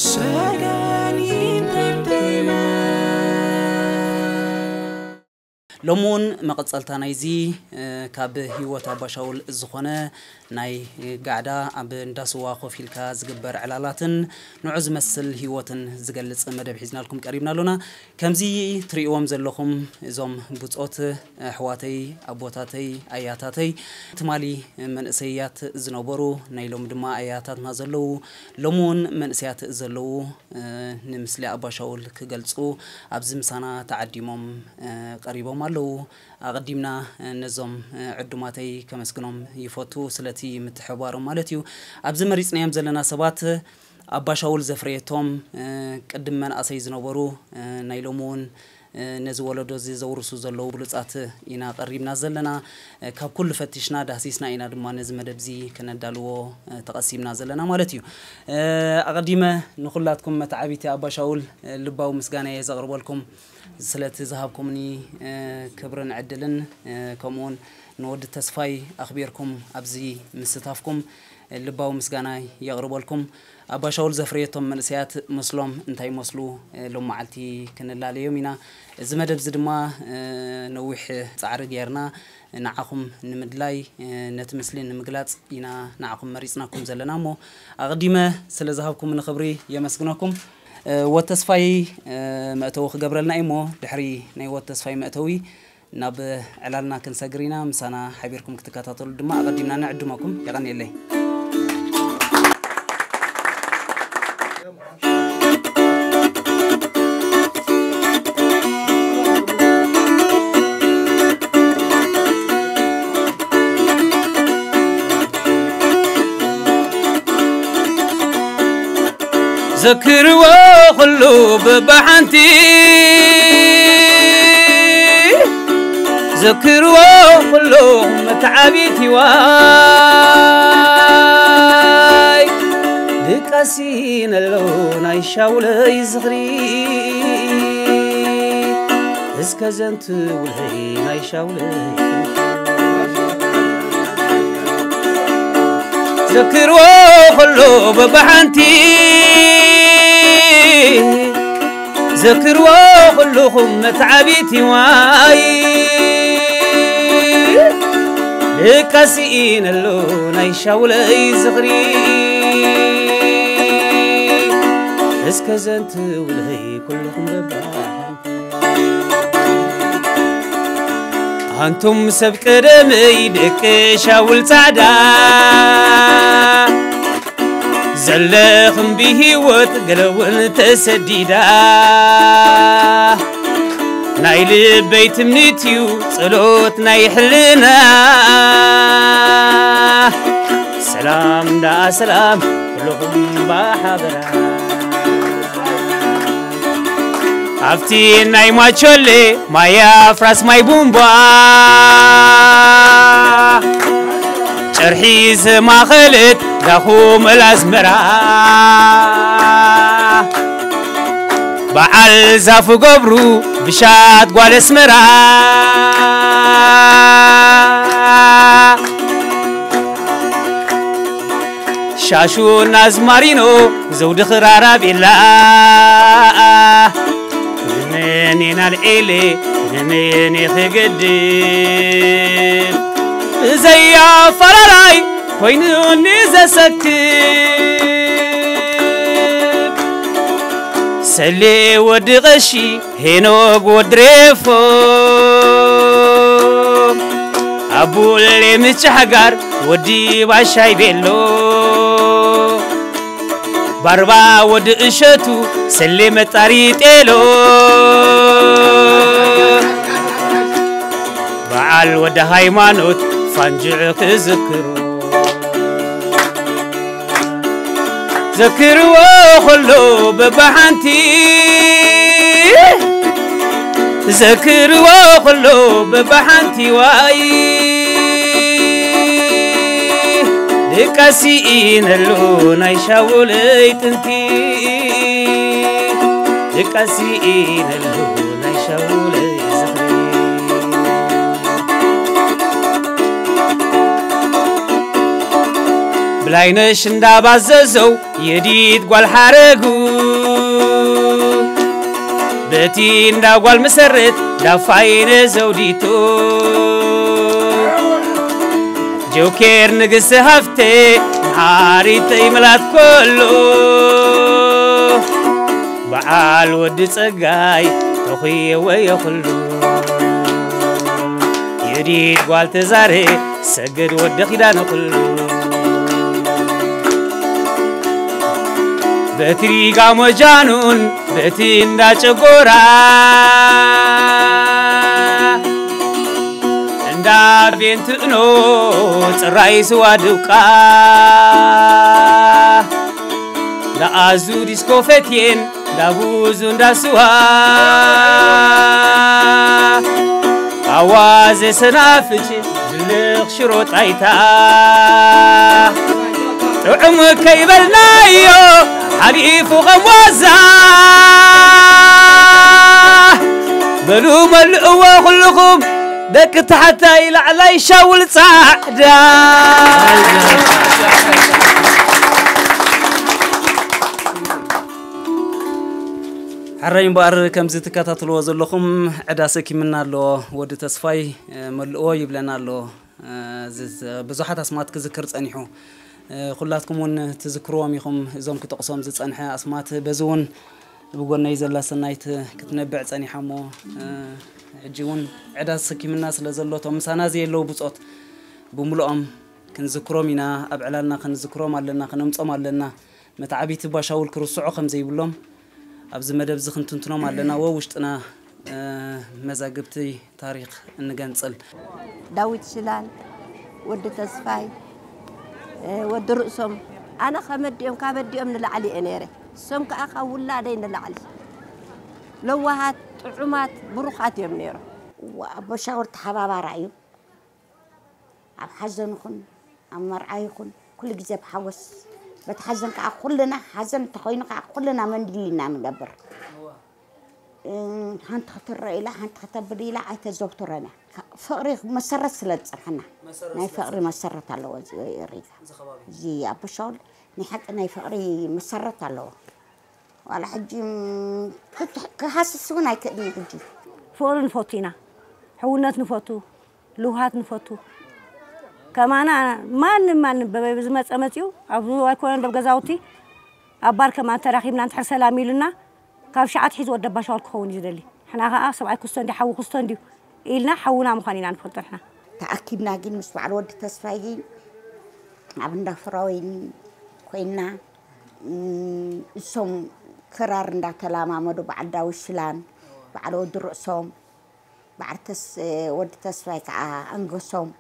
ሰገን ኢንተርቴይመንት። ሎሚ እውን መቐጸልታ ናይዚ፣ እ፣ ካብ ህይወት ኣባሻውል ዝኾነ ናይ ጋዕዳ ኣብ እንዳ ስዋ ኮፍ ኢልካ ዝግበር ዕላላትን ንዑ ዝመስል ህይወትን ዝገልጽ መደብ ሒዝናልኩም ቀሪብና ኣሎና። ከምዚ ትርእይዎም ዘለኹም እዞም ብጾት ኣሕዋተይ፣ ኣቦታተይ፣ ኣያታተይ፣ ትማሊ መንእሰያት ዝነበሩ፣ ናይ ሎሚ ድማ ኣያታትና ዘለዉ፣ ሎሚ እውን መንእሰያት ዘለዉ፣ እ፣ ንምስሊ ኣባሻውል ክገልጹ ኣብዚ ምሳና ተዓዲሞም፣ እ፣ ቀሪቦም ኣለዉ። ኣቐዲምና፣ እ፣ ነዞም፣ እ፣ ዕዱማተይ ከመስግኖም ይፈቱ፣ ስለቲ ምትሕብባሮም ማለት እዩ። ኣብዚ መሪጽናዮም ዘለና ሰባት ኣባሻውል ዘፍረየቶም፣ እ፣ ቅድም መናእሰይ ዝነበሩ፣ እ፣ ናይ ሎሚ እውን፣ እ፣ ነዚ ወለዶ እዚ ዘውርሱ ዘለዉ ብሉጻት ኢና ቀሪብና ዘለና። እ፣ ካብ ኩሉ ፈቲሽና ዳህሲስና ኢና ድማ ነዚ መደብ እዚ ከነዳልዎ፣ እ፣ ተቐሲምና ዘለና ማለት እዩ። እ፣ ኣቐዲመ ንኹላትኩም መተዓቢቲ ኣባሻውል፣ እ፣ ልባዊ ምስጋና እየ ዘቕርበልኩም። ስለቲ ዝሃብኩምኒ፣ እ፣ ክብርን ዕድልን፣ እ፣ ከምኡውን ንወዲ ተስፋይ ኣኽቢርኩም ኣብዚ ምስታፍኩም፣ እ፣ ልባዊ ምስጋና የቕርበልኩም። ኣባሻውል ዘፍረየቶም መንእሰያት ምስሎም እንታይ ይመስሉ፣ እ፣ ሎም መዓልቲ ክንላለዮም ኢና። እዚ መደብ እዚ ድማ፣ እ፣ ነዊሕ ጻዕሪ ጌርና ንዓኹም ንምድላይ፣ እ፣ ነቲ ምስሊ ንምግላጽ ኢና ንዓኹም መሪጽናኩም ዘለና እሞ፣ ኣቐዲመ ስለ ዝሃብኩምኒ ክብሪ የመስግነኩም። እ፣ ወድ ተስፋይ፣ እ፣ መእተዊ ክገብረልና እዩ እሞ፣ ድሕሪ ናይ ወድ ተስፋይ መእተዊ ናብ ዕላልና ክንሰግር ኢና። ምሳና ሓቢርኩም ክትከታተሉ ድማ ኣቐዲምና ንዕድመኩም። የቐንየለይ። ዘክርዎ ኩሉ በብሓንቲ፣ ዘክርዎ ኩሉ መተዓቢቲ ዋይ፣ ድቃሲ ነሎ ናይ ሻውለይ ዝኽሪ፣ እስከ ዘንቱ ውልኸይ ናይ ሻውለይ ዘክርዎ ኩሉ በብሓንቲ፣ ዘክርዎ ኩልኹም መተዓቢቲ ዋይ፣ ድቃሲ ነሎ ናይ ሻውለይ ዝኽሪ፣ እስከ ዘንቱ ውልኸይ ኩልኹም በብሓንቲ። ኣንቱም ሰብ ቀደመይ ደቂ ሻውል ጻዕዳ፣ ዘለኽም ብህይወት ገለውን ተሰዲዳ፣ ናይ ልበይ ትምኒት እዩ ጸሎት ናይ ሕልና፣ ሰላም ደኣ ሰላም ኩልኹም ብሓበራ። ኣብቲ ናይ ማቾሌ ማይ ኣፍራስ ማይ ቡምባ፣ ጨርሒ ዝማኸለት ዳኹ መል ኣስመራ፣ በዓል ዛፉ ገብሩ ብሻት ጓል ኣስመራ፣ ሻሹን ኣዝማሪኖ ዘውዲ ክራራቤላ፣ ንመን የናልዒለ ንመን ክገድል፣ ብዘይ ኣፈላላይ ኮይኑኒ ዘሰክፍ። ሰሌ ወዲ ቐሺ ሄኖግ ወዲ ሬፎ፣ ኣቡሌ ምጭሕጋር ወዲ ባሻይ ቤሎ፣ ባርባ ወዲ እሸቱ ሰሌ መጣሪ ጤሎ፣ በዓል ወዲ ሃይማኖት ፋንጅዕ ክዝክሩ። ዘክርዎ ኩሉ በብሓንቲ፣ ዘክርዎ ኩሉ በብሓንቲ ዋይ፣ ድቃሲ ኢነሉ ናይ ሻውለይ ጥንቲ፣ ድቃሲ ኢነሉ ናይ ሻውለይ ዝኽሪ። ብላይነሽ እንዳባዘዘው የዲት ጓል ሓረጉ በቲ እንዳ ጓል መሰረት ዳፋይነ ዘውዲቱ ጆኬር ንግስቲ ሃፍተ መሓሪተይ ምላት ከሎ በዓል ወዲ ጸጋይ ተኽየወ የኽሉ የዲት ጓል ተዛረ ሰገድ ወዲ ኪዳነ ኩሉ በትሪ ጋሞ ጃኑን በቲ እንዳጨጎራ እንዳ ቤንትእኖ ጽራይ ስዋ ድውቃ ዳኣዙ ዲስኮ ፈትየን ዳቡዙ እንዳስዋ ኣዋዘ ሰናፍጭ ዝልኽ ሽሮ ጣይታ ጥዑም ከይበልናዮ ሓሊፉ ኸም ዋዛ በሉ መልእዎ ኩልኹም ደቂ ተሓታይ ላዕላይ ሻውል ጻዕዳ ሕራይ እምበኣር ከምዚ ትከታተልዎ ዘለኹም ዕዳ ሰኪምና ኣሎ ወዲ ተስፋይ መልእዎ ይብለና ኣሎ። ብዙሓት ኣስማት ክዝክር ጸኒሑ። ኩላትኩም እውን ትዝክርዎም ኢኹም እዞም ክጠቕሶም ዝጸንሐ ኣስማት። በዚ እውን ብጎነይ ዘላ ሰናይት ክትነብዕ ጸኒሓ እሞ ሕጂ እውን ዕዳ ተሰኪምና ስለ ዘሎ እቶም ምሳና ዘየለዉ ብጾት ብምልኦም ክንዝክሮም ኢና። ኣብ ዕላልና ክንዝክሮም ኣለና፣ ክነምጾም ኣለና። መተዓቢቲ ባሻውል ክርስዖ ከም ዘይብሎም ኣብዚ መደብ እዚ ክንትንትኖም ኣለና። ወ ውሽጥና መዛግብቲ ታሪኽ እንገንጽል። ዳዊት ሽላን፣ ወዲ ተስፋይ፣ ወዲ ርእሶም፣ ኣነ ከመዲኦም ካበዲኦም ንላዕሊ እየ ነይረ። እሶም ከኣ ካብ ውላደይ ንላዕሊ ለዋሃት፣ ጥዑማት፣ ብሩኻት እዮም ነይሮም። ኣቦ ሻውል ተሓባባራ እዩ። ኣብ ሓዘን ይኹን ኣብ መርዓ ይኹን ኩሉ ግዜ ብሓጎስ በቲ ሓዘን ከዓ ኩልና ሓዘን እንተኾይኑ ከዓ ኩልና መንዲል ኢና ንገብር። ሓንቲ ክትረእ ኢላ ሓንቲ ከተብል ኢላ ኣይተዘውትረን እያ። ፍቕሪ መሰረት ስለ ዝፀንሐና ናይ ፍቕሪ መሰረት ኣለዎ እዚ ሪጋ እዚ ኣቦሻውል ናይ ሓቂ ናይ ፍቕሪ መሰረት ኣለዎ። ዋላ ሕጂ ክሃስስ እውን ኣይክእልን ሕጂ። ፍቕሪ ንፈቱ ኢና፣ ሕውነት ንፈቱ፣ ልውሃት ንፈቱ። ከማና ማንም ማንም በበይ ብዝመፀ መፂኡ ኣብ ኣይኮነን በብ ገዛውቲ ኣብ ባር ከማን ተራኺብና እንድሕር ሰላም ኢሉና ካብ ሸዓት ሒዙ ወዲ ኣባሻውል ክኸውን እዩ ዝደሊ። ሕና ከዓ ሰብኣይ ክስቶ እንዲ ሓዊ ክስቶ እንዲዩ ኢልና ሓውና ምዃን ኢና ንፈልጦ ንሕና። ተኣኪብና ግን ምስ በዓል ወዲ ተስፋይ ግን ኣብ እንዳ ፍራወይን ኮይንና እሶም ክራር እንዳተላማመዱ በዓል ዳዊት ሽላን በዓል ወዲ ርእሶም በዓል ተስ ወዲ ተስፋይ ከዓ ኣንገሶም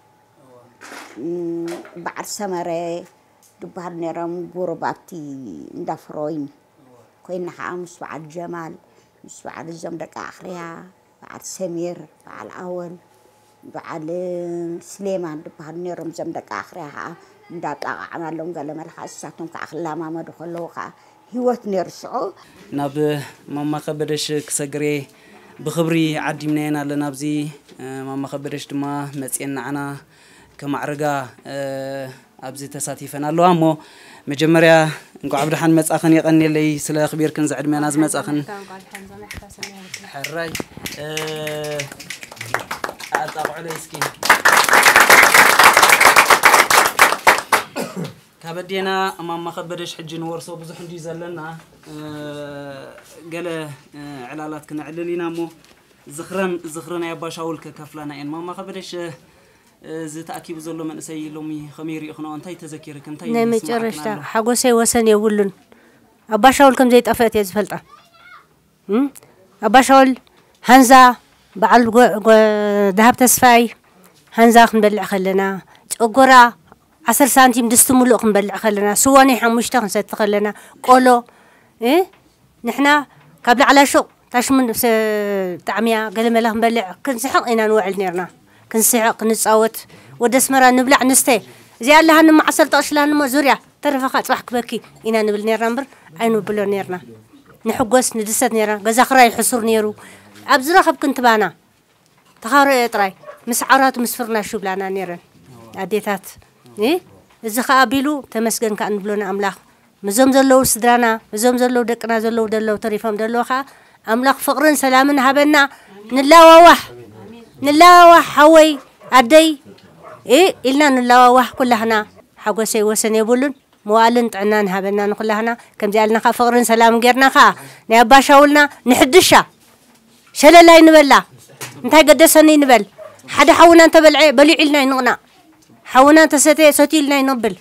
በዓል ሰመረ ዝበሃሉ ነይሮም ጎረባብቲ እንዳ ፍሮይን ኮይና ከዓ ምስ በዓል ጀማል ምስ በዓል እዞም ደቂ ኣኽርያ በዓል ሰሚር በዓል ኣወል በዓል ስሌማን ዝበሃሉ ነይሮም እዞም ደቂ ኣኽርያ ከዓ እንዳጣቃዕናሎም ገለ መለ ከዓ እሳቶም ከዓ ክላማመዱ ከለዉ ከዓ ህይወት ነይሩ ሽዑ ናብ ማማ ከበደሽ ክሰግሬ ብኽብሪ ዓዲምናየን ኣለና ኣብዚ ማማ ከበደሽ ድማ መፅየን ንዓና ከማዕርጋ ኣብዚ ተሳቲፈን ኣለዋ እሞ መጀመርያ እንኳዕ ብድሓን መጻኽን የቐንየለይ ስለ ኣኽቢርክን ዝዕድመና ዝመጻኽን ሕራይ ኣጣቕዑለይ እስኪ ካብ ኣዴና እማማ ከበደሽ ሕጂ ንወርሶ ብዙሕ እንድዩ ዘለና ገለ ዕላላት ክነዕልል ኢና እሞ ዝኽረን ዝኽሪ ናይ ኣባ ሻውል ከካፍላና እየን ማማ ከበደሽ እዚ ተኣኪቡ ዘሎ መንእሰይ ሎሚ ከመይ ሪእኽንኦ እንታይ ተዘኪርክ እንታይ ናይ ይስማዓክን መጨረሽታ ኣሎ ሓጎሰይ ወሰን የብሉን ኣባ ሻውል ከም ዘይጠፈአት እየ ዝፈልጣ እም? ኣባ ሻውል ሃንዛ በዓል ጎ- ጎ- ደሃብ ተስፋይ ሃንዛ ክንበልዕ ከለና ጨጎራ ዓሰርተ ሳንቲም ድስቲ ሙሉእ ክንበልዕ ከለና ስዋ ናይ ሓሙሽተ ክንሰቲ ከለና ቆሎ እ? ንሕና ካብ ላዕላ ሹቕ ታሽሙን ጣዕሚያ ገለመለ ክንበልዕ ክንስሕቕ ኢና ንውዕል ነርና ክንስሕቕ ክንፃወት ወደ ኣስመራ ንብላዕ ንስተ እዚኣ ኣለሃኒ መዓሰል ጠቕሽላኒ እሞ ዙርያ ተረፈኻ ፅባሕ ክበኪ ኢና ንብል ነርና እምበር ኣይንብሎ ነርና ንሕጎስ ንድሰት ነርና ገዛ ክራይ ሕሱር ነይሩ ኣብ ዝረኸብ ክንትባና ተኻረዮ ጥራይ ምስ ዓራቱ ምስ ፍርናሹ ብላና ነረን ኣዴታት እ እዚ ኸኣ ኣቢሉ ተመስገን ከኣ ንብሎ ንኣምላኽ። ምዞም ዘለዉ ስድራና፣ ምዞም ዘለዉ ደቅና ዘለዉ ደለዉ ተሪፎም ደለዉ ኸኣ ኣምላኽ ፍቕርን ሰላምን ሃበና። ንላዋዋህ፣ ንላዋዋህ ሓወይ ኣደይ እ ኢልና ንላዋዋህ ኩላህና። ሓጎሰይ ወሰን የብሉን። መዋእልን ጥዕናን ሃበና ንኹላህና። ከምዚኣ ኢልና ኸኣ ፍቕርን ሰላምን ጌርና ኸኣ ናይ ኣባሻውልና ንሕድሻ። ሸለል ኣይንበላ። እንታይ ገደሰኒ ንበል። ሓደ ሓውና እንተበልዐ በሊዑ ኢልና ኣይንቕናእ። ሓውና እንተሰተየ ሰትዩ ኢልና ኣይንብል።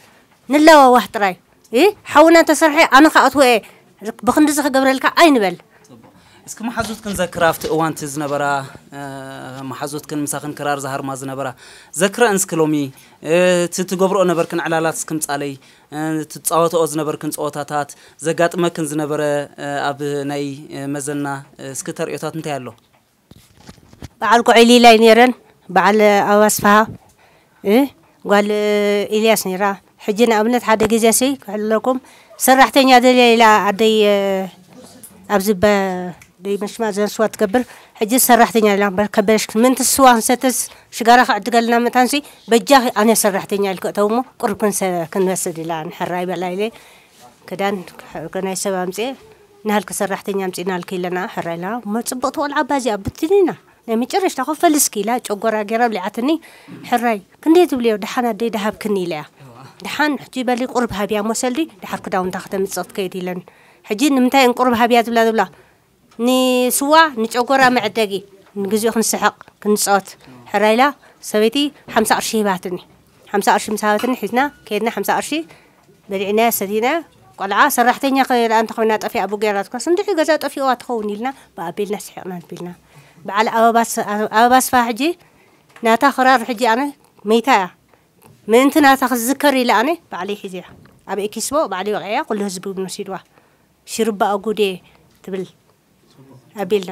ንላዋዋህ ጥራይ። እ ሓውና እንተሰርሐ ኣነ ክኣትዎ እየ። ብኽንድዚ ክገብረልካ ኣይንበል። እስኪ መሓዙት ክንዘክር ኣብቲ እዋንቲ ዝነበራ እ፣ መሓዙትክን ምሳኽን ክራር ዝሃርማ ዝነበራ ዘክረን እስኪ ሎሚ እ፣ እቲ ትገብርኦ ነበርክን ዕላላት እስኪ ምጻለይ እ፣ ትጻወትኦ ዝነበርክን ጸወታታት ዘጋጥመክን ዝነበረ እ፣ ኣብ ናይ እ፣ መዘና እ፣ እስኪ ተርእዮታት እንታይ ኣሎ? በዓል ኩዕሊላይ ነይረን፣ በዓል ኣበባ ኣስፍሃ፣ እ፣ ጓል ኢልያስ ነይራ። ሕጂ ንኣብነት ሓደ ግዜ ሲ ክሕልለኩም ሰራሕተኛ ደልያ ኢላ ኣደይ እ፣ ኣብዚ በ ደይ መሽማ ዘንስዋ ትገብር። ሕጂ ሰራሕተኛ ኢላ እምበር ከበለሽ ምንቲ ስዋ ክንሰተስ ሽጋራ ክዕድገልና መታንሲ በጃኺ ኣነ ሰራሕተኛ ኢልክ እተው እሞ ቁርብ ክንሰ ክንወስድ ኢላ ንሕራይ በላ ኢለ ክዳን ናይ ሰብ ኣምፅኤ ናልኪ ሰራሕተኛ ኣምፂእናልኪ ኢለና ሕራይ ኢላ እሞ ፅብቕቲ ቆልዓ ኣባ እዚኣ ብትኒና ናይ መጨረሽታ ኮፈል እስኪ ኢላ ጨጎራ ገይራ ኣብሊዓትኒ። ሕራይ ክንደይ ትብልዮ ደሓን ኣደይ ደሃብክኒ ኢለያ። ደሓን ሕጂ በሊ ቁርብ ሃብያ እሞ ሰልዲ ደሓር ክዳውንታ ከተምፅእ ክትከይድ ኢለን። ሕጂ ንምንታይ እን ቁርብ ሃብያ ዝብላ ዝብላ ንስዋ ንጨጎራ መዐደጊ ንግዚኡ ክንስሕቕ ክንፃወት ሕራይ ኢላ ሰበይቲ ሓምሳ ቅርሺ ሂባትኒ። ሓምሳ ቅርሺ ምስ ሃበትኒ ሒዝና ከይድና ሓምሳ ቅርሺ በሊዕናዮ ሰቲናዮ። ቆልዓ ሰራሕተኛ ከ ደኣ እንተኾይና ጠፊኣ ብጌራትኳስ እንድዒ ገዛ ጠፊእዋ ትኸውን ኢልና ብኣቢልና ስሒቕና ኣቢልና። በዓል ኣበባ ኣበባ ኣስፍሃ ሕጂ ናታ ክራር ሕጂ ኣነ መይታ እያ ምእንቲ ናታ ክትዝከር ኢለ ኣነ ባዕለይ ሒዘያ ኣብ ኤኪስፖ ባዕለይ ወቒዐያ ኩሉ ህዝቢ እውን ወሲድዋ። ሽርባ ኣጉዴ ትብል ኣቢልና።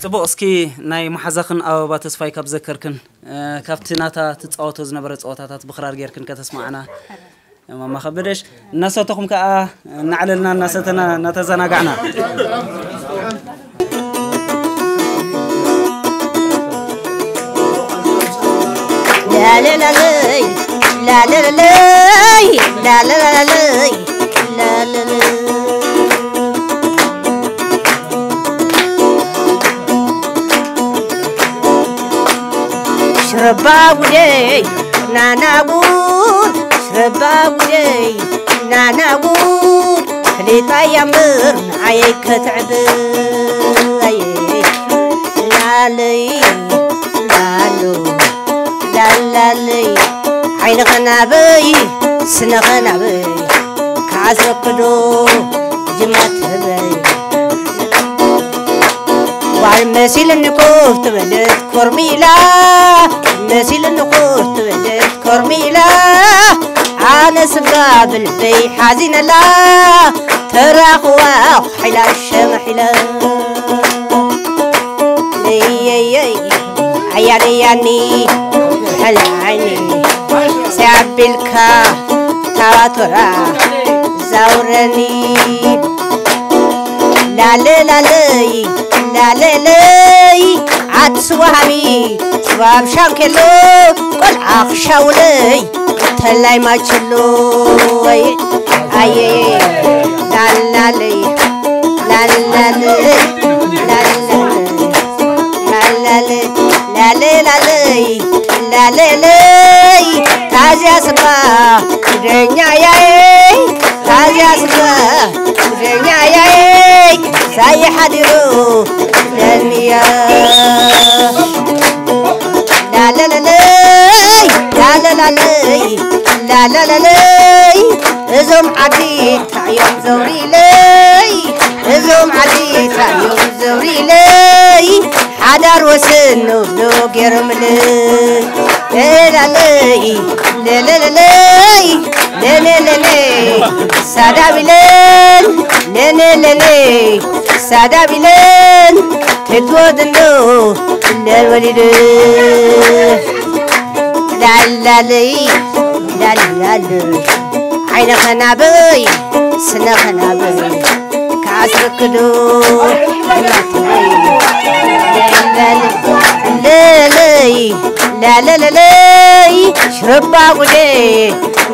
ጽቡቕ እስኪ ናይ መሓዛኽን ኣበባ ተስፋይ ካብ ዘከርክን እ፣ ካብቲ ናታ ትጻወቶ ዝነበረ ጸወታታት ብኽራር ጌርክን ከተስማዕና ማማ ከበደሽ እናሰተኹም ከኣ እናዕለልና እናሰተና እናተዘናጋዕና ላለለለይ ላለለለይ ላለለለይ ላለለለይ ሽረባ ጉደይ ናና ጉድ ሽረባ ጉደይ ናና ጉድ ፍሊጣ እያ እምበር ንዓየይ ከተዕብይ ላለይ ላሎ ላላለይ ዓይንኻ ናበይ ስነኻ ናበይ ክዓዝረክዶ ጅማት ህበይ ጓል መሲልኒ ኮፍ ትበለት ኮርሚላ መሲልኒ ኮፍ ትበለት ኮርሚላ ኣነ ስጋ ብልበይ ሓዚነላ ተራኽዋ ሓይላ ሸመሒላ ለየየይ ኣያለያኒ ሕል ዓይኒ ሲያቢልካ ታባቶራ ዛውረኒ ላለ ላለይ ላለለይ ዓዲ ስዋሃቢ ሽባብ ሻንኬሎ ቆልዓ ክሻውለይ ተላይ ማቸሎ ወይ ኣየ ላላለይ ላላለይ ላላለይ ላለ ላለይ ላለ ላለይ ላለለይ ታዚያ ስባ ጉደኛ ያይ ታዚያ ስባ ጉደኛ ያይ ሳይ ሓዲሩ ለሚያ ላለለለይ ላለላለይ ላለለለይ እዞም ዓዲ ታዮም ዘውሪለይ እዞም ዓዲ ታዮም ዘውሪለይ ሓዳር ወስን ንብሎ ገይሮምለይ ለላለይ ለለለለይ ለነ ለነ ሳዳቢለን ለነ ለነ ሳዳቢለን ትትወድሎ ለልወሊድ ላላለይ ላላለይ ዓይንኸ ናበይ ስነኸ ናበይ ካስርክዶ ለለ ላላላላይ ሽረባ ጉደይ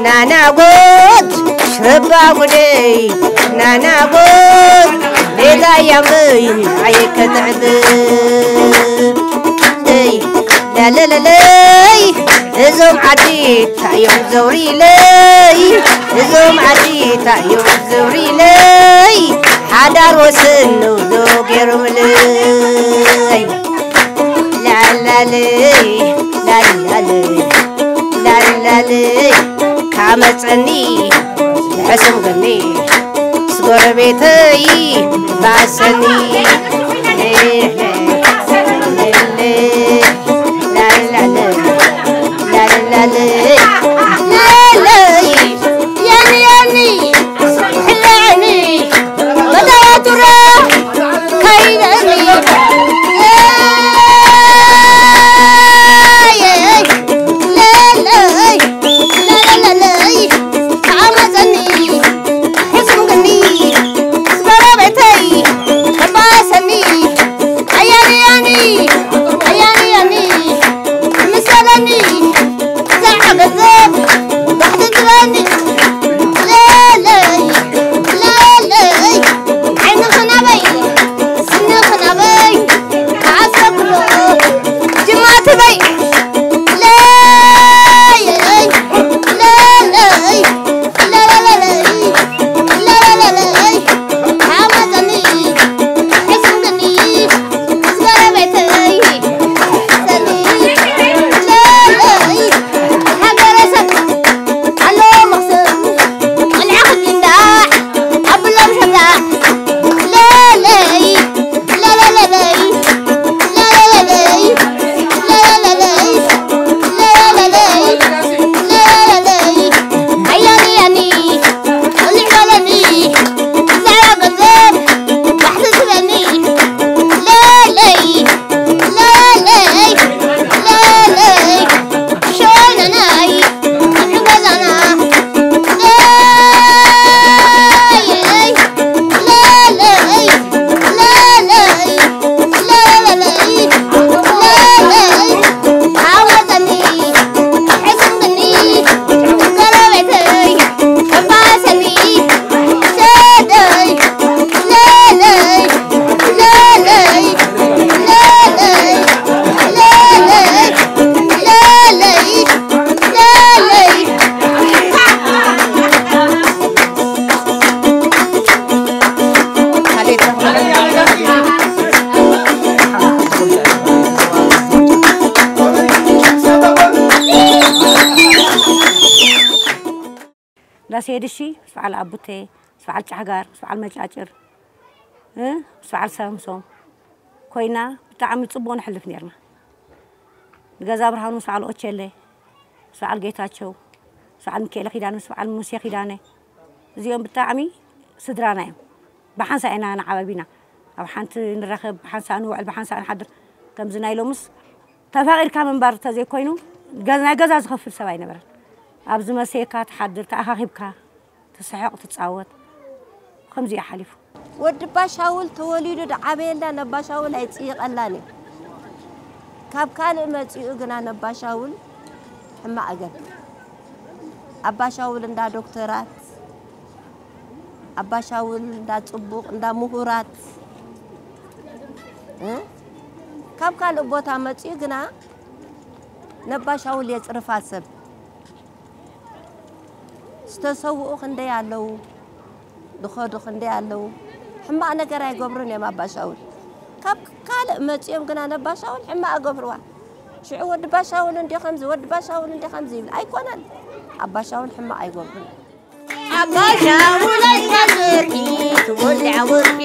ናናጎት ሽረባ ጉደይ ናናጎት ቤታ ያምይ ኣይከተዕብ ላላላላይ እዞም ዓዲ ታዮም ዘውሪለይ እዞም ዓዲ ታዮም ዘውሪለይ ሓዳር ወሰኑ ዶ ገይሮምለይ ላላለይ ላላለይ ላላለይ ካመፀኒ ሕሱም ገኒ ስጎረቤተይ ባሰኒ ላላለይ ላላለይ ላላለይ የኒ የኒ ሕለኒ መታያቱራ ዳሴ ድሺ ምስ በዓል ኣቡቴ ምስ በዓል ጫሕጋር ምስ በዓል መጫጭር እ ምስ በዓል ሳምሶም ኮይና ብጣዕሚ ፅቡቅ ነሕልፍ ነርና። ንገዛ ብርሃኑ ምስ በዓል ኦቸለ ምስ በዓል ጌታቸው ምስ በዓል ሚካኤለ ኪዳነ ምስ በዓል ሙሴ ኪዳነ እዚኦም ብጣዕሚ ስድራና እዮም። ብሓንሳ ኢና ንዓበብ ኢና ኣብ ሓንቲ ንራኸብ ብሓንሳ ንውዕል ብሓንሳ ንሓድር። ከምዚ ናይ ሎምስ ተፋቒርካ ምንባር ተዘይኮይኑ ገ- ናይ ገዛ ዝኸፍል ሰብ ኣይነበረን። ኣብዚ መሰየካ ትሓድር ተኣኻኺብካ ትስሕቕ ትፃወት ከምዚ እዩ ሓሊፉ። ወዲ ባሻውል ተወሊዱ ዝዓበየላ ነባሻውል ኣይፅይቐላን እዩ። ካብ ካልእ መፂኡ ግና ነባሻውል ሕማቕ ገር ኣባሻውል እንዳ ዶክተራት ኣባሻውል እንዳ ፅቡቕ እንዳ ምሁራት እ? ካብ ካልእ ቦታ መፂኡ ግና ነባሻውል የፅርፋ ሰብ ዝተሰውኡ ክንደይ ኣለዉ፣ ዝኸዱ ክንደይ ኣለዉ። ሕማቕ ነገር ኣይገብሩን እዮም ኣባሻውል። ካብ ካልእ መጺኦም ግና ነባሻውል ሕማቕ ገብርዋ። ሽዑ ወዲ ባሻውል እንዲ ከምዚ፣ ወዲ ባሻውል እንዲ ከምዚ ይብል። ኣይኮነን። ኣባሻውል ሕማቕ ኣይገብሩን። ኣባሻውል ኣይታዝርኪ ትወልዕ ወርሒ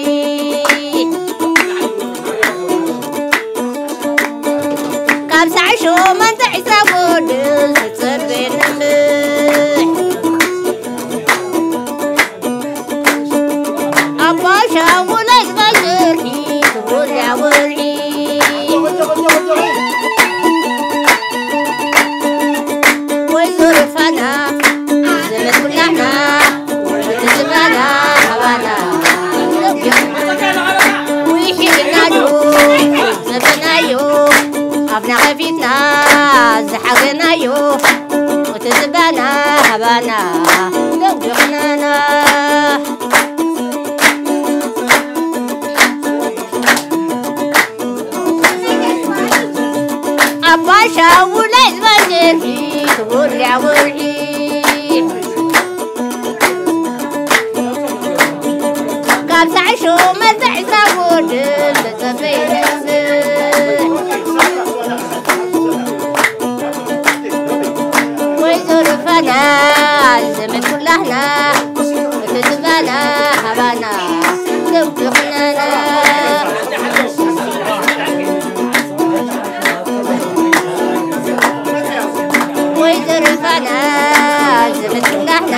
ካብ ሳዕ ሸሞንተ ዒስራ ጎድል ትጸበየኒ ኣባ ሻውለይ ባዝርኪ ትጎልያ ወርሒ ወይዘሮ ፋና ዘመድ ኩላና ትዝባና ሃባና ውሒድና ዶ ዘበናዮ ኣብና ፊትና ዝሓገናዮ እቲ ዝባና ሃባና ደንጉኽናና። ኣባሻ ውላይ ዝበል ጀርሂ ትውልዕ ውርሒ ካብ ሳዕሾ መዘዕ ሳጎድል ተጸበይ ነብር ወይዘሮ ፋና ዘመድ ኩላህና እቲ ዝባና ሃባና ደንጉኽናና። ወይዘሮ ፋና ዘመድ ኩላህና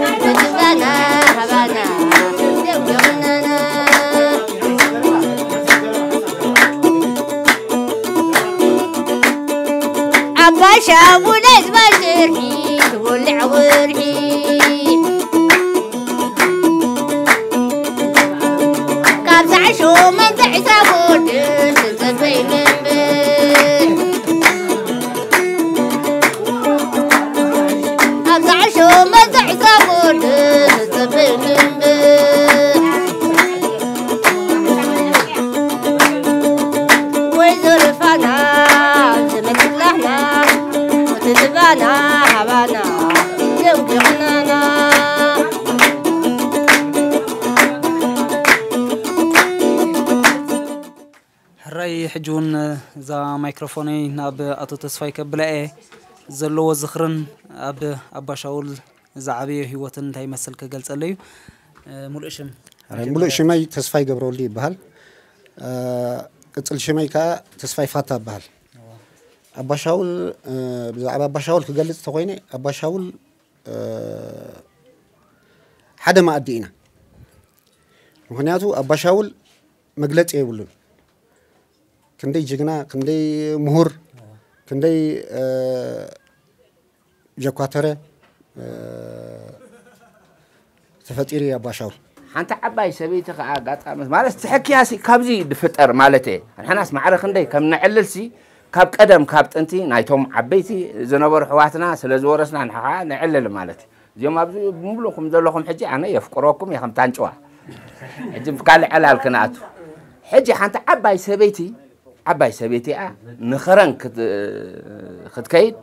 እቲ ዝባና ሃባና ደንጉኽናና። ኣባሻ ውላይ ዝበል ጀርሂ ትውልዕ ውርሒ ካብ ሳዕሾ መንዘዕ ሳጎድል ትጸበይ ነብር ካብ ሳዕሾ መንዘዕ ሳጎድል ትጸበይ ነብር ወይዘሮ ፋና ዘመድ ኩላህና እቲ ዝባና ሃባና ደንጉኽናና። ሕራይ ሕጂ እውን እዛ ማይክሮፎነይ ናብ ኣቶ ተስፋይ ከብላ እየ። ዘለዎ ዝኽርን ኣብ ኣባሻውል ዝዓበየ ህይወትን እንታይ ይመስል ክገልጸለይ እዩ። እ፣ ሙሉእ ሽም ሕራይ ሙሉእ ሽመይ ተስፋይ ገብረወልዲ ይበሃል። እ፣ ቅጽል ሽመይ ከኣ ተስፋይ ፋታ ይበሃል። ኣባሻውል፣ እ፣ ብዛዕባ ኣባሻውል ክገልጽ ተኾይነ ኣባሻውል፣ እ፣ ሓደ መኣዲ ኢና። ምኽንያቱ ኣባሻውል መግለጺ የብሉን። ክንደይ ጅግና፣ ክንደይ ምሁር፣ ክንደይ፣ እ፣ ጀኳተረ፣ እ፣ ተፈጢሩ እዩ ኣባሻውል። ሓንቲ ዓባይ ሰበይቲ ከኣ ኣጋጣሚ ማለት ትሕክያሲ ካብዚ ድፍጠር ማለት እየ። ንሕናስ ማዕረ ክንደይ ከም ነዕልልሲ ካብ ቀደም ካብ ጥንቲ ናይቶም ዓበይቲ ዝነበሩ ኣሕዋትና ስለ ዝወረስና ንሕና ከኣ ነዕልል ማለት እዩ። እዚኦም ኣብዚ ብምሉእኩም ዘለኹም ሕጂ ኣነ የፍቅረኩም እየ ከም ታንጭዋ። ሕጂ ካልእ ዕላል ክንኣቱ። ሕጂ ሓንቲ ዓባይ ሰበይቲ፣ ዓባይ ሰበይቲ እያ ንኸረን ክት-፣ ክትከይድ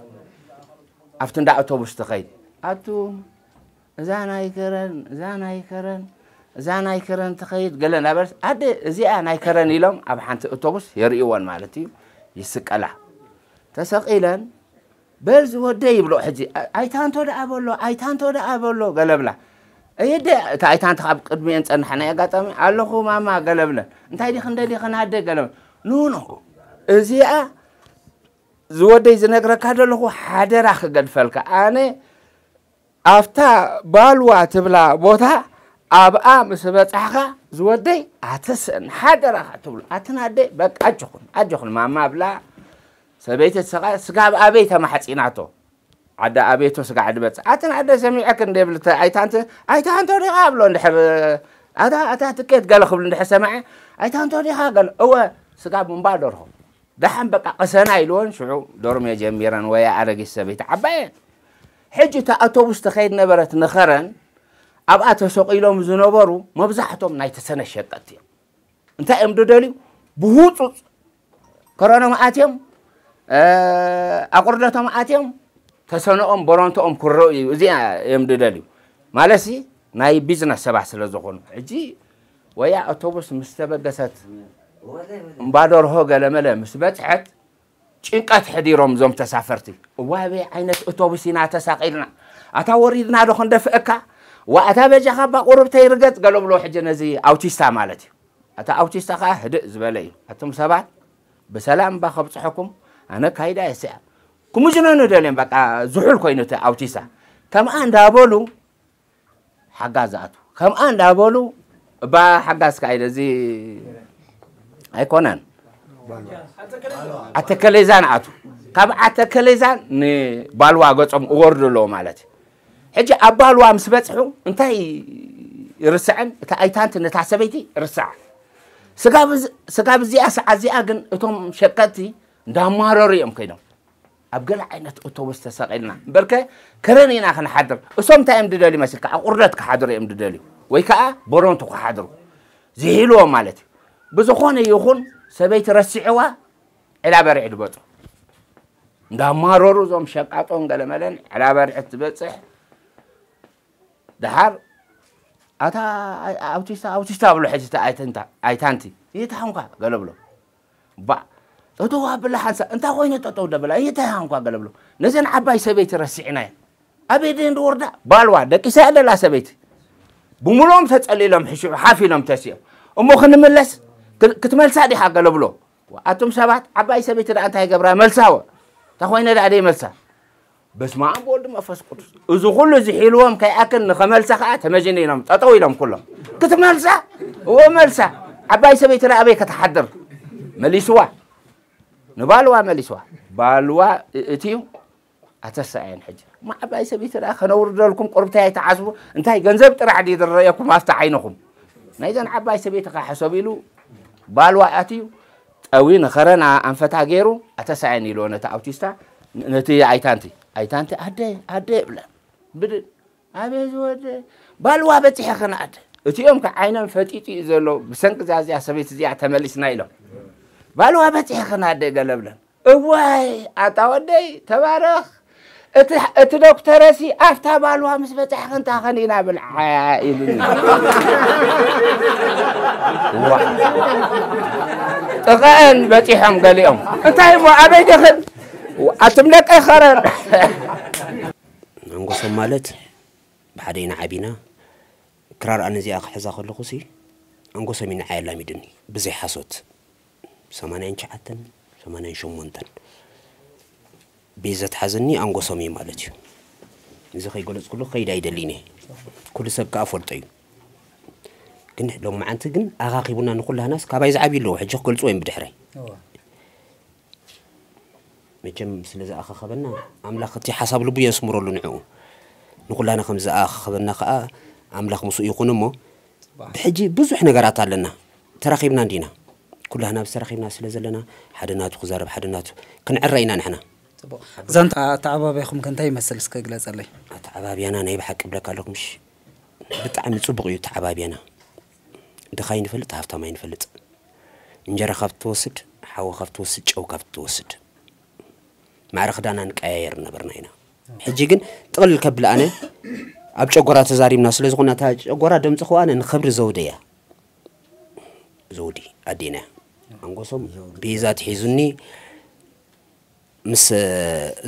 ኣብቲ እንዳ ኣውቶቡስ ትኸይድ። ኣቱም እዛ ናይ ከረን፣ እዛ ናይ ከረን፣ እዛ ናይ ከረን ትኸይድ ገለ እናበለስ፣ ኣደ እዚኣ ናይ ከረን ኢሎም ኣብ ሓንቲ ኣውቶቡስ የርእይወን ማለት እዩ። ይስቀላ። ተሰቒለን በል ዝወደይ ይብሎ። ሕጂ ኣ-፣ ኣይታንቶ ደኣ በሎ፣ ኣይታንቶ ደኣ በሎ ገለ ብላ። እየደ እታ ኣይታንቶ ካብ ቅድሚኤን ጸንሐ ናይ ኣጋጣሚ ኣለኹ ማማ ገለ ብለን። እንታይ ዲኽን ደሊኽን ኣደ ገለ ብለን። ኖ ኖ፣ እዚኣ ዝወደይ ዝነግረካ ዘለኹ ሓደራ ክገድፈልካ። ኣነ ኣብታ ባልዋ ትብላ ቦታ ኣብኣ ምስ በጻሕካ ዝወደይ ኣትስእን ሓደራኻ ትብሎ። ኣትን ኣደ በቃ ኣጆኹን፣ ኣጆኹን ማማ ብላ። ሰበይቲ ትሰቓ-፣ ስጋብ ኣበይ ተማሕጺናቶ? ዓዲ ኣቤቶ ስጋዕ ድበጽ። ኣትን ኣደ ሰሚዐክ እንደ ብልተ ኣይታንት፣ ኣይታንቶ ዲኻ ኣብሎ እንድሕር፣ ኣታ፣ ኣታ ትኬት ገለ ክብል እንድሕር ሰማዐ፣ ኣይታንቶ ዲኻ ገለ፣ እወ፣ ስጋብ እምባ ደርሆ። ደሓን በቃ ቅሰና ኢልወን ሽዑ ዶርሜ ጀሚረን ወያ ኣረጊት ሰበይቲ ዓባየን። ሕጂ እታ ኣውቶቡስ ትኸይድ ነበረት ንኸረን፣ ኣብኣ ተሰቒሎም ዝነበሩ መብዛሕቶም ናይ ተሰነ ሸቀጥቲ እዮም። እንታይ እዮም ዝደልዩ? ብህጹጽ ከረኖም ኣትዮም፣ እ፣ ኣቑርደቶም ኣትዮም፣ ተሰነኦም፣ ቦሮንቶኦም ክረኡ እዩ። እዚኣ እዮም ዝደልዩ። ማለትሲ ናይ ቢዝነስ ሰባት ስለ ዝኾኑ። ሕጂ ወያ ኣውቶቡስ ምስ ተበገሰት፣ እምባደርሆ ገለመለ ምስ በጽሐት፣ ጭንቀት ሕዲሮም እዞም ተሳፈርቲ። እዋበይ ዓይነት ኣውቶቡስ ኢና ተሳቒልና። ኣታ ወሪድና ዶ ክንደፍአካ? ዋ፣ ኣታ በጃኻ እባ ቁሩብተይ ርገጽ ገለ ብሎ ሕጂ ነዚ ኣውቲስታ ማለት እዩ። ኣታ ኣውቲስታ ኸኣ ህድእ ዝበለ እዩ። ኣቱም ሰባት ብሰላም እባ ከብጽሐኩም ኣነ ካይዳ እየ ስኣ። ክምጅነኑ ደልዮም በቃ ዝሑል ኮይኑ እቲ ኣውቲስታ። ከምኣ እንዳበሉ ሓጋዝ ዝኣትዉ። ከምኣ እንዳበሉ፣ እባ ሓጋዝ ከኣ ኢለ፣ እዚ ኣይኮነን። ኣተከሌዛን ኣቱ። ካብ ኣተከሌዛን ንባልዋ ገጾም እወርዱ ኣለዉ ማለት እዩ። ሕጂ ኣብ ባልዋ ምስ በጽሑ፣ እንታይ ይርስዐን? እታ ኣይታንቲ ነታ ሰበይቲ ይርስዓ። ስጋብ እዚ-፣ ስጋብ እዚኣ ሰዓት እዚኣ ግን እቶም ሸቀጥቲ እንዳማረሩ እዮም ከይዶም። ኣብ ገለ ዓይነት ኣውቶቡስ ተሰቒልና እምበርከ ከረን ኢና ክንሓድር። እሶም እንታይ እዮም ድደልዩ መሲልካ? ኣብ ቁርደት ክሓድሩ እዮም ድደልዩ፣ ወይ ከዓ ቦሮንቱ ክሓድሩ ዝሒልዎም ማለት እዩ። ብዝኾነ ይኹን ሰበይቲ ረሲዕዋ ዕላ በርዒ ድበፁ። እንዳማረሩ እዞም ሸቃጦን ገለመለን ዕላ በርዒ ትበፅሕ። ደሓር ኣታ ኣውቲስታ ኣውቲስታ ብሎ ሕጂ ኣይተንታ ኣይታንቲ ይታሕንኳ ገለ ብሎ። ባ ጠጠው ኣብላ ሓንሳ እንታይ ኮይነ ጠጠው ደበላ ይታሕንኳ ገለ ብሎ። ነዘን ዓባይ ሰበይቲ ረሲዕናየን ኣበይ ደን ወርዳ ባልዋ ደቂሳ ያለላ ሰበይቲ ብምሎም ተጸሊሎም ሕሹ ሓፍ ኢሎም ተሲኦም። እሞ ክንምለስ ክ- ክትመልሳ ዲኻ ገለ ብሎ። ኣቱም ሰባት ዓባይ ሰበይቲ ደኣ እንታይ ገብራ መልሳወ። እንታይ ኮይነ ደኣ ደይ መልሳ። በስመ ኣብ ወልድ መንፈስ ቅዱስ። እዚ ኩሉ ዝሒልዎም ከይኣክል ንኸመልሳ ከኣ ተመጅኒ ኢሎም ጠጠው ኢሎም ኩሎም። ክትመልሳ? እዎ መልሳ። ዓባይ ሰበይቲ ደኣ ኣበይ ከተሓድር? መሊስዋ። ንባልዋ መሊስዋ። ባልዋ እ- እትዩ ኣተሳእየን ሕጂ። እሞ ዓባይ ሰበይቲ ደኣ ከነውርደልኩም ቁርብተይ ኣይትዓስቡ። እንታይ ገንዘብ ጥራሕ ድዩ ዝረየኩም ኣብቲ ዓይንኹም? ናይዘን ዓባይ ሰበይቲ ከ ሕሰብ ኢሉ ባልዋ ኣትዩ ጠዊ ንኸረን ኣንፈታ ገይሩ ኣተሳእየን ኢልዎ ነቲ ኣውቲስታ ን- ነቲ ኣይታንቲ ኣይታንቲ ኣደ ኣደ ብለን ብድን ኣበይ ዝወደ ባልዋ በፂሐ ከነኣደ እቲኦም ከ ዓይነን ፈጢጡ እዩ ዘሎ ብሰንኪ እዛ እዚኣ ሰበይቲ እዚኣ ተመሊስና ኢሎም ባልዋ በፂሐ ከነኣደ ገለ ብለን እዋይ ኣታ ወደይ ተባረኽ እቲ እቲ ዶክተረሲ ኣፍታ ባልዋ ምስ በፃሕኺ እንታ ኸኒና ብልዓ ኢሉኒ ዋ ጥቐአን በፂሖም ገሊኦም እንታይ እሞ ኣበይ ደኽን ኣቱም ደቀ ኸረን መንጎሶም ማለት ብሓደ ኢና ዓቢና ክራር ኣነ እዚኣ ክሕዛ ከለኹ ሲ ኣንጎሶም እዩ ንዓይ ኣላሚድኒ ብዘይ ሓሶት ሰማንያን ትሽዓተን ሰማንያን ሸሞንተን ቤት ዘትሓዘኒ ኣንጎሶም እዩ ማለት እዩ እዚ ከይገለፅኩሉ ከይድ ኣይደሊን እየ ኩሉ ሰብ ከዓ ፈልጦ እዩ ግን ሎም መዓንቲ ግን ኣኻኺቡና ንኩላህናስ ካባይ ዝዓብዩ ኣለዉ ሕጂ ክገልፅዎ እዮም ብድሕረይ መቸም ስለ ዝኣኻኸበና ኣምላኽ እቲ ሓሳብ ልቡ የስምረሉ ንዕኡ ንኩላና ከም ዝኣኻኸበና ከዓ ኣምላኽ ምስኡ ይኹን እሞ ብሕጂ ብዙሕ ነገራት ኣለና ተራኺብና እንዲና ኩላህና ተራኺብና ስለ ዘለና ሓደ ናቱ ክዛረብ ሓደ ናቱ ክንዕረ ኢና ንሕና እዛን ኣተዓባቢያኹም ከ እንታይ ይመስል እስከ ግለፀለይ ኣተዓባብያና ናይ ብሓቂ ብለካ ኣለኩ ምሽ ብጣዕሚ ፅቡቅ እዩ ኣተዓባብያና ድኻ ይንፈልጥ ሃብታም ኣይንፈልጥ እንጀራ ካብ ትወስድ ሓዊ ካብ ትወስድ ጨው ካብ ትወስድ ማዕረ ክዳና ንቀያየር ነበርና ኢና ሕጂ ግን ጥቕልል ከብል ኣነ ኣብ ጨጎራ ተዛሪብና ስለ ዝኾነ እታ ጨጎራ ደምፂ ከዋነ ንክብሪ ዘውደ እያ ዘውዲ ኣዴና እያ ኣንጎሶም ቤዛ ትሒዙኒ ምስ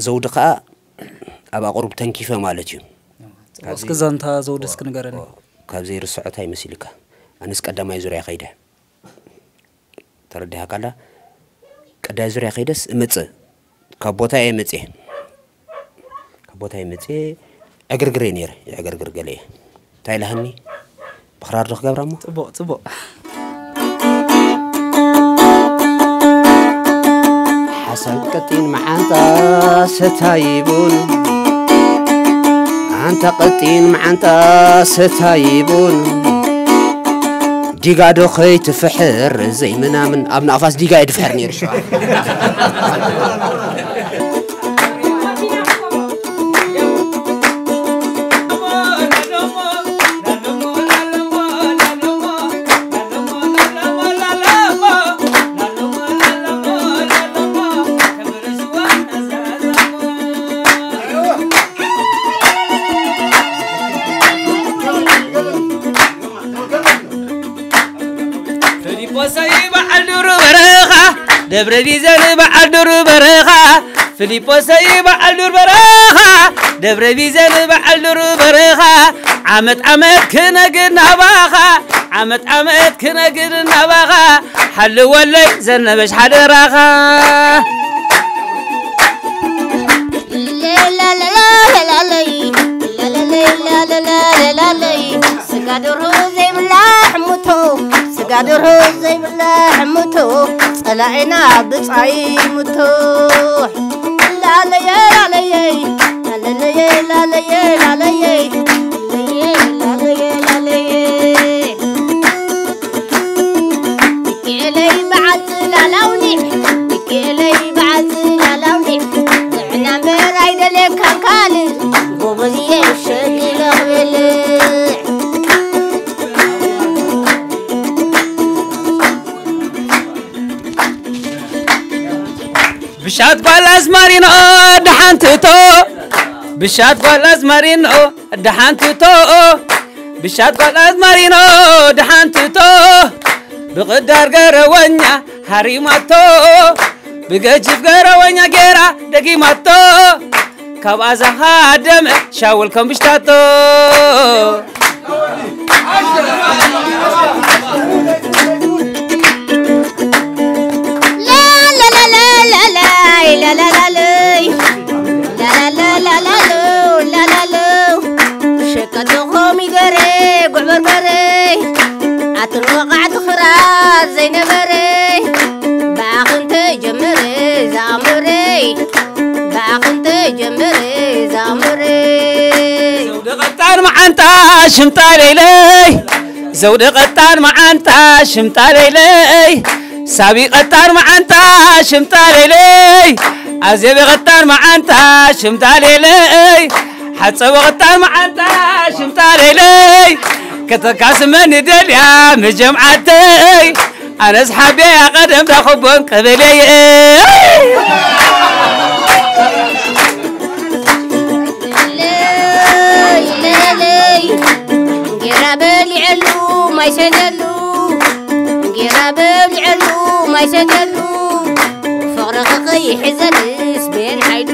ዘውዲ ከዓ ኣብ ኣቁሩብ ተንኪፈ ማለት እዩ እስኪ ዛንታ ዘውዲ እስኪ ንገረኒ ካብ ዘይርስዖ እንታይ መሲልካ ኣነስ ቀዳማይ ዙርያ ከይደ ተረዲሃካላ ቀዳይ ዙርያ ከይደስ እመፅእ ካብ ቦታ እየ መፅየ ካብ ቦታ እየ መፅየ ዕግርግር እየ ነይረ ይዕግርግር ገለ እየ እንታይ ኢላሃኒ ብኽራር ዶ ክገብራ እሞ ፅቡቅ ፅቡቅ ሓሳብ ቀጢን መዓንጣ ሰታይ ቡን ኣንታ ቀጢን መዓንጣ ሰታይ ቡን ዲጋ ዶ ከይትፍሕር ዘይምናምን ኣብ ንኣፋስ ዲጋ እየ ድፍሕር ነይሩ ሸዋ ፊልጶሰይ በዓል ዱር በረኻ ደብረ ቢዘን በዓል ዱር በረኻ ፊልጶሰይ በዓል ዱር በረኻ ደብረ ቢዘን በዓል ዱር በረኻ ዓመት ዓመት ክነግድ ናባኻ ዓመት ዓመት ክነግድ ናባኻ ሓልወለይ ዘነበሽ ሓደራኻ ስጋ ደርሆ ዘይብላዕ ሙቶ ስጋ ደርሆ ዘይብላዕ ሙቶ ጸላኢና ብጻይ ሙቶ ላለየ ላለየ ላለየ ላለየ ላለየ ላለየ ላለየ ላለየ ሚካኤለይ በዓል ጽላላውኒ ሚካኤለይ በዓል ብሻት ጓል ኣዝማሪኖ ደሓንትቶ ብሻት ጓል ኣዝማሪኖ ደሓንትቶ ብሻት ጓል ኣዝማሪኖ ደሓንትቶ ብቕዳር ገረወኛ ሃሪማቶ ብገጅፍ ገረወኛ ጌራ ደጊማቶ ካብ ኣዛኻ ደመ ሻውል ከም ብሽታቶ ሸቀቶ ኮሚደረ ጉዕ በርበረ ኣትን ወቓዕቲ ክራር ዘይነበረ ብኣኽንተ ጀመረ ዝኣምረይ ብኣኽንተ ጀመረ ዝኣምረይ ዘውዲ ቀጣን መዓንጣ ሽምጣ ለይለይ ዘውዲ ቀጣን መዓንጣ ሽምጣ ለይለይ ሳቢ ቀጣን መዓንጣ ሽምጣ ለይለይ ኣዜቢ ቀጣን መዓንጣ ሽምጣ ለይለይ ሓፀቢ ቀጣን መዓንጣ ሽምጣ ለይለይ ከተካስመኒ ደልያ መጀምዓተይ ኣነስ ሓቢያ ቀደም ዳኹቦን ቀበሌየ ጌራ በሊዐሉ ማይ ሰደሉ ጌራ በሊዐሉ ማይ ሰደሉ ፍቕርኺ ከይሕዘንስ ቤን ሓይሉ